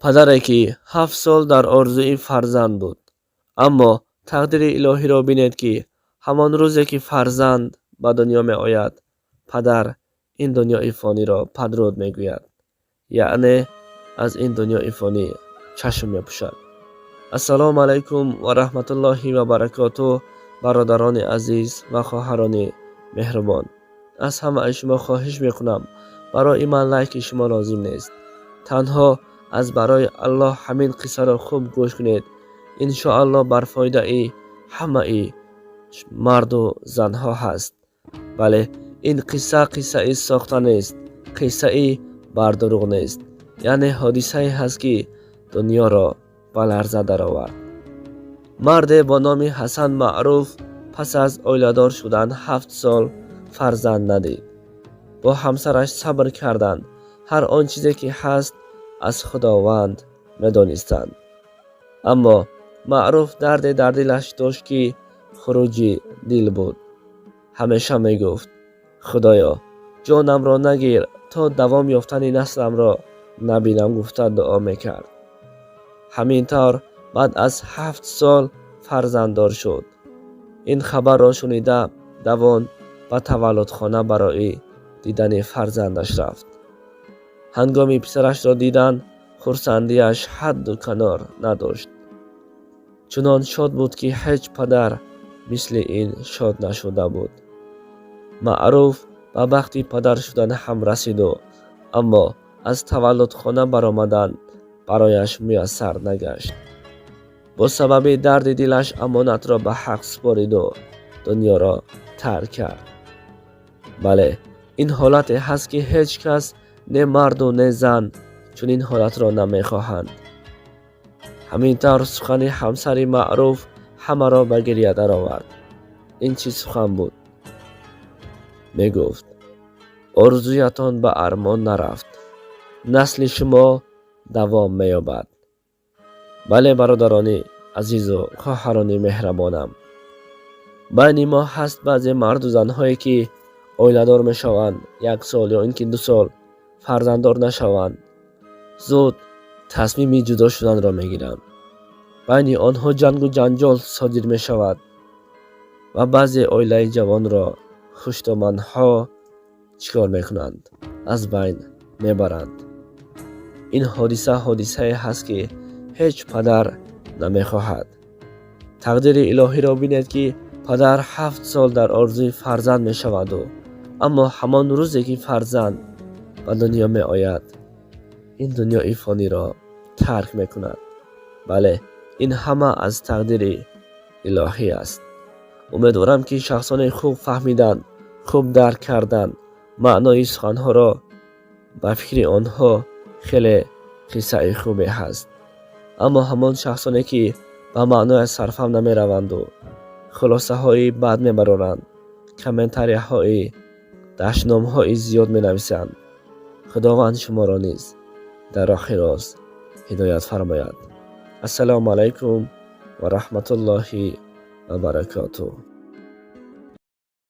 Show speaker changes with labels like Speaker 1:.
Speaker 1: Падаре, ки 7 сол дар орзуи фарзанд буд, аммо тақдири илоҳиро бинед, ки ҳамон рӯзе, ки фарзанд ба дунё меояд, падар ин дунёи фониро падруд мегӯяд, яъне аз ин дунёи фонӣ чашм мепӯшад. Ассалому алайкум ва раҳматуллоҳи ва баракотуҳ, бародарони азиз ва хоҳарони меҳрубон. Аз ҳамаи шумо хоҳиш мекунам, барои ман лайки шумо лозим нест, танҳо аз барои Аллоҳ ҳамин қиссаро хуб гӯш кунед. Иншоаллоҳ, бар фоидаи ҳамаи марду занҳо ҳаст. Бале, ин қисса қиссаи сохта нест, қиссаи бардурӯғ нест, яъне ҳодисае ҳаст, ки дунёро ба ларза даровард. Марде бо номи Ҳасан Маъруф пас аз оиладор шудан 7 сол фарзанд надид. Бо ҳамсараш сабр карданд, ҳар он чизе ки ҳаст, аз Худованд медонистанд, аммо Маъруф дарде дар дилаш дошт, ки хуруҷи дил буд. Ҳамеша мегуфт: «Худоё, ҷонамро нагир, то давом ёфтани насламро набинам», гуфта дуо мекард. Ҳамин тавр баъд аз 7 сол фарзанддор шуд. Ин хабарро шунида, давон ба таваллудхона барои дидани фарзандаш рафт. Ҳангоми писарашро дидан, хурсандиаш ҳадду канор надошт. Чунон шод буд, ки ҳеҷ падар мисли ин шод нашуда буд. Маъруф ба бахти падар шудан ҳам расиду, аммо аз таваллудхона баромадан барояш муяссар нагашт. Бо сабаби дарди дилаш амонатро ба ҳақ супориду дунёро тарк кард. Бале, ин ҳолате ҳаст, ки ҳеҷ кас, не марду не зан, чунин ҳолатро намехоҳанд. Ҳамин тавр сухани ҳамсари Маъруф ҳамаро ба гиря даровард. Ин чӣ сухан буд? Мегуфт: «Орзуятон ба армон нарафт, насли шумо давом меёбад». Бале, бародарони азизу хоҳарони меҳрабонам, байни мо ҳаст баъзе марду занҳое, ки оиладор мешаванд, як сол ё ин ки 2 сол фарзанддор нашаванд, зуд тасмими ҷудо шуданро мегиранд. Байни онҳо ҷангу ҷанҷол содир мешавад ва баъзе оилаи ҷавонро хушдоманҳо чӣ кор мекунанд? Аз байн мебаранд. Ин ҳодиса ҳодисае ҳаст, ки ҳеҷ падар намехоҳад. Тақдири илоҳиро бинед, ки падар 7 сол дар орзуи фарзанд мешаваду, аммо ҳамон рӯзе, ки фарзанд ба дунё меояд, ин дунёи фониро тарк мекунад. Бале, ин ҳама аз тақдири илоҳӣ аст. Умедворам, ки шахсоне хуб фаҳмиданд, хуб дарк карданд маънои суханҳоро. Ба фикри онҳо хеле қиссаи хубе ҳаст, аммо ҳамон шахсоне, ки ба маънояш сарфаҳм намераванду хулосаҳои бад мебароранд, комментарияҳои дашномҳои зиёд менависанд, Худованд шуморо низ дар роҳи рост ҳидоят фармояд. Ассалому алайкум ва раҳматуллоҳи ва баракотуҳ.